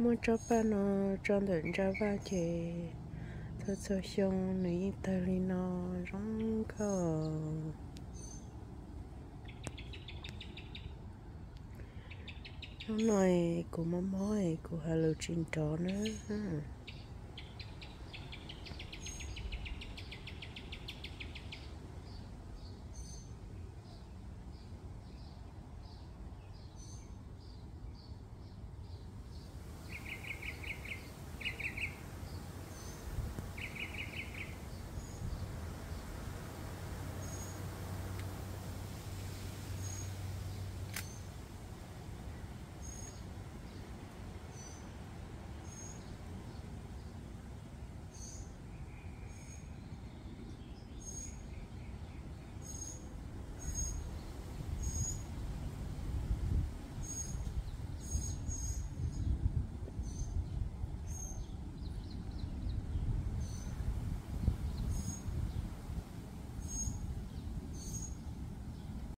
Muab tsob paj no tso ntawm ntsa vaj ces txhua txhua xyoo nws yeej tawg li no zoo nkauj. Hnub no kuv mob mob kuv hais lus tsis nrov nawb.